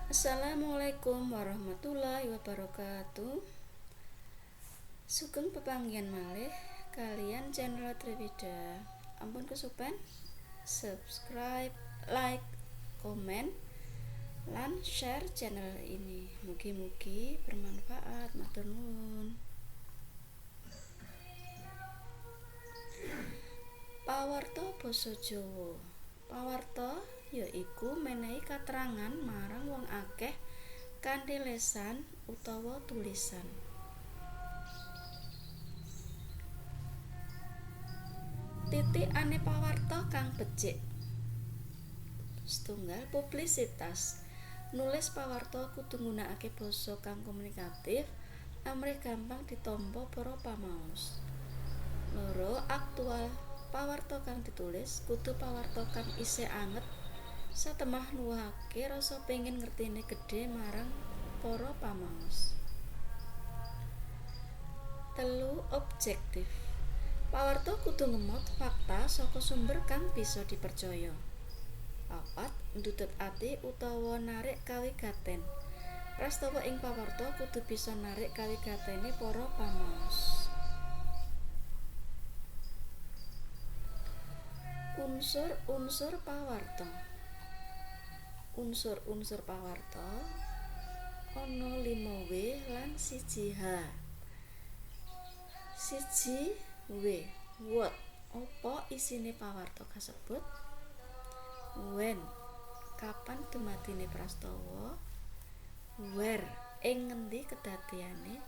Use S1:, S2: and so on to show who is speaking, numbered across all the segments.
S1: Assalamualaikum warahmatullahi wabarakatuh. Sugeng pepanggihan malih kalian channel Triwida. Ampun kesupen subscribe, like, komen, lan share channel ini. Mugi-mugi bermanfaat. Matur nuwun. Pawarta basa Jawa. Pawarta yaiku menehi katrangan marang wong akeh kanthi lesan utawa tulisan. Titikane pawarta kang becik. Setunggal, publisitas. Nulis pawarta kudu nggunakake basa kang komunikatif amrih gampang ditampa para pamaos. Loro, aktual. Pawarta kang ditulis kudu pawarta kang isih anget satemah nuwuhake rasa pengin ngertine gedhe marang para pamaos. Telu, objektif. Pawarta kudu ngemot fakta saka sumber kang bisa dipercaya. Papat, ndudut ati utawa narik kawigaten. Prastawa ing pawarta kudu bisa narik kawigatene para pamaos. Unsur-unsur pawarta. Unsur-unsur pawarta ana 5 W lan 1 H. 1 W, what, apa isine pawarta kasebut? When, kapan dumadine prastawa? Where, ing ngendi kedadeane?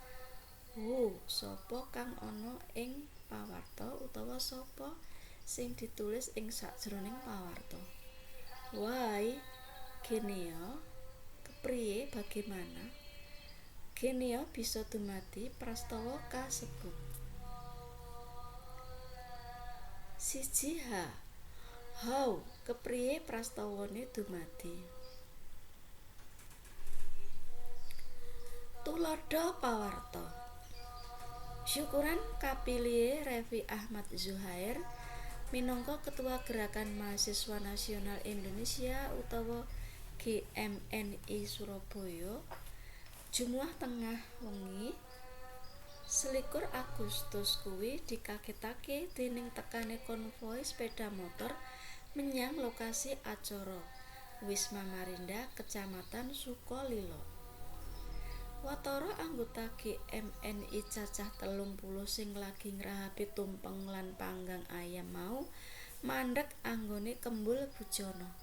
S1: Who, sapa kang ana ing pawarta utawa sapa sing ditulis ing sajroning pawarta? Why, genea, kepriye, bagaimana? Genea bisa dumadi prastawa kasebut. 1 H, how, kepriye prastawane dumadi? Tuladha pawarta. Syukuran kapilihe Revi Ahmad Zuhair minangka Ketua Gerakan Mahasiswa Nasional Indonesia utawa GMNI Surabaya, Jumuah tengah wengi 21 Agustus kuwi dikagetake dening tekane konvoi sepeda motor menyang lokasi acara, Wisma Marinda, Kecamatan Sukolilo. Watara anggota GMNI cacah 30 sing lagi ngrahapi tumpeng lan panggang ayam mau mandheg anggone kembul bujana.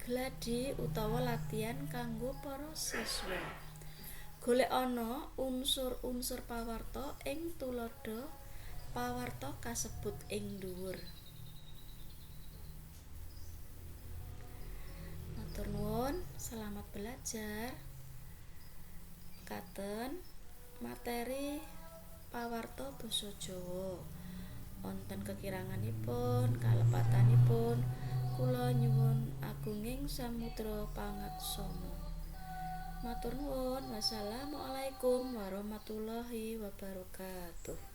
S1: Gladi utawa latian kanggo para siswa. Golekana unsur-unsur pawarta ing tuladha pawarta kasebut ing dhuwur. Matur nuwun, selamat belajar. Katen materi pawarta basa Jawa. Wonten kekiranganipun, kalepatanipun, kula nyuwun agunging samudra pangaksama. Matur nuwun. Wassalamualaikum warahmatullahi wabarakatuh.